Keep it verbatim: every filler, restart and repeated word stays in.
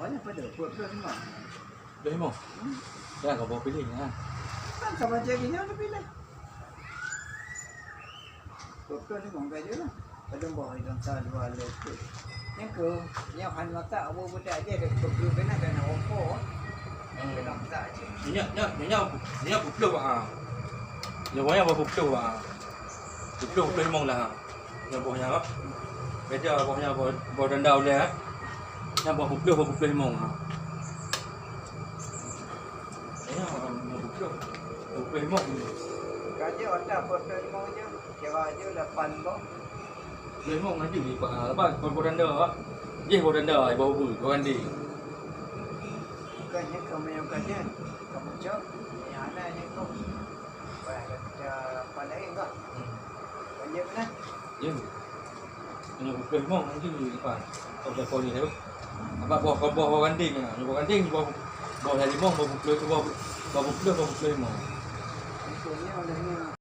Banyak pada, dua puluh lima. Dua puluh lima? Hmm. Dah, kau bawa pilih, ha. Kan sama jadi nyoe pilih. Dua puluh lima gaji lah. Padahal bawa dalam satu dua lima. Yang ke, yang han masak, abu budak aja dah dua puluh kena, kena rokok. Hmm. Kena masak aja. Nyak, nyak, nyak, nyak pukul, ha. Nyak banyak berpukul, ha. Pukul, pukul lima lah, ha. Nyan boh nyan, ha. Beda boh nyan, boh, boh danda ulèe, ha. Nyan boh pukul, boh pukul limong, ha. Nyan, boh pukul, boh pukul limong. Gaji otak boh pukul limong je, kira je lapan boh. Pukul limong aja ni, Pak. Lapan, boh, boh danda, ha. Jih boh danda, boh bu, boh ganding. Bukannya kamu yang kerja, kamu cok, yang anak yang kau. Wah, kita pandai enggak? Hmm. Banyak benar. Ya. Hanya pukul limong aja ni, Pak. Kau dah kau ni, ya. Apa boh, boh, boh ganding, ya. Boh ganding, boh, boh limong, boh pukul, boh, boh pukul, boh pukul limong. Untungnya olehnya